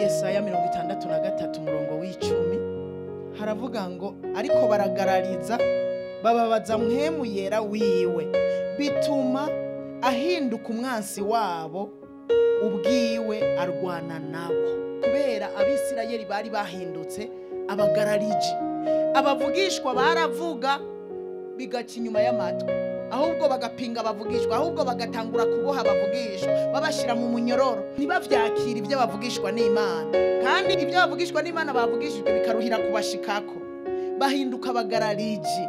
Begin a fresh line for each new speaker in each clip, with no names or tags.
Yesaya 63 umurongo w'icumi haravuga ngo ariko baragarariza bababaza Mpwemu Yera wiwe, bituma ahinduka umwansi wabo, ubwiwe arwana nabo. Kubera Abisirayeli bari bahindutse abagarariji, abavugishwa baravuga bigaca inyuma y'amatwi, ahubwo bagapinga abavugishwa, ahubwo bagatangura kuboha abavugishwa, babashira mu munyororo, ntibavyakira ibyo bavugishwa n'Imana. Kandi ibyo bavugishwa n'Imana bavugishijwe bikaruhira kubashikako, bahinduka abagarariji,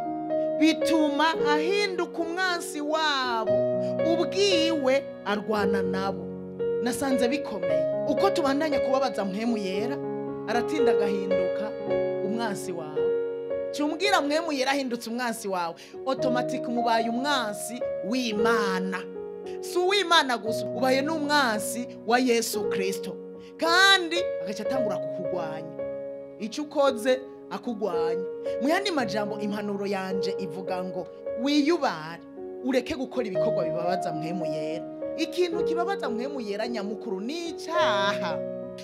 bituma ahinduka umwansi wabo, ubwiwe arwana nabo. Nasanze bikomeye uko tubandanya kubabaza Mpwemu Yera, aratinda agahinduka umwansi wawe. Cyumbwira Mpwemu Yera ahindutse umwansi wawe, automatic mubaye umwansi w'Imana. Si uw'Imana gusa, ubaye n'umwansi wa Yesu Kristo. Kandi agaca atangura kukugwanya, icyo ukoze akugwanya. Mu yandi majambo, impanuro yanje ivuga ngo wiyubare, ureke gukora ibikorwa bibabaza Mpwemu Yera. Ikintu kibabaza Mpwemu Yera nyamukuru ni icyaha.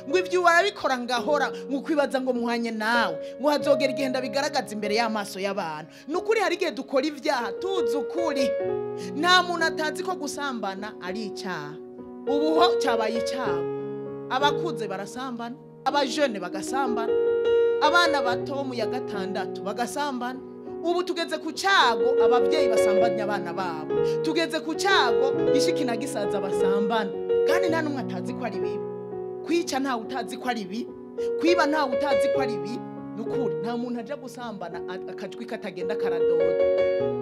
Ngo ibyo barabikora ngahora ngo kwibaza ngo muhanye nawe, ngo hazogera igihe ndabigaragaza imbere y'amaso y'abantu. Ni ukuri hari igihe dukora ibyaha tuzi ukuri. Nta muntu atazi ko gusambana ari icyaha. Ubu ho cyabaye icyaha, abakuze barasambana, abajene bagasambana, abana bato mu ya gatandatu bagasambana. Ubu tugeze ku cyago ababyeyi basambanya abana babo, tugeze ku cyago gishiki na gisaza basambana, kandi nta n'umwe atazi ko ari bibi. Kwica ntawe utazi ko ari bibi, kwiba ntawe utazi ko ari bibi. Ni ukuri nta muntu aja gusambana akajwi katagenda karadoda,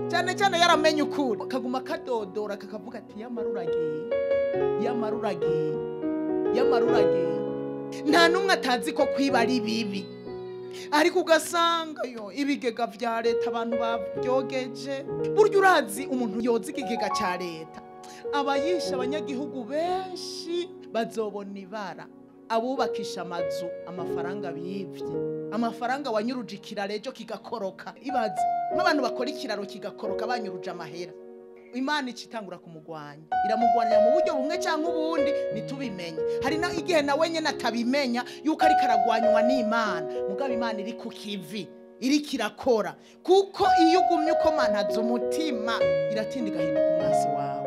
cyane cyane yaramenye ukuri, kaguma kadodora kakavuga ati yamara uragiye, yamara uragiye, yamara uragiye. Nta n'umwe atazi ko kwiba ari bibi, ariko ugasanga yo ibigega vya leta abantu babyogeje. Burya urazi umuntu yoza ikigega ca leta aba yishe abanyagihugu benshi, bazobona ibara. Abubakisha amazu amafaranga bivye, amafaranga wanyuruje ikiraro ejo kigakoroka. Ibaze nk'abantu bakora ikiraro kigakoroka banyuruje amahera. Imana icitangura kumugwanya, iramugwanya mu buryo bumwe cyangwa ubundi ntitubimenye. Hari na igihe nawe nyene atabimenya yuko ariko aragwanywa n'Imana, mugabo Imana iri ku kivi, iriko irakora. Kuko iyo ugumye ukomantaza umutima, iratinda igahinduka umwansi wawe.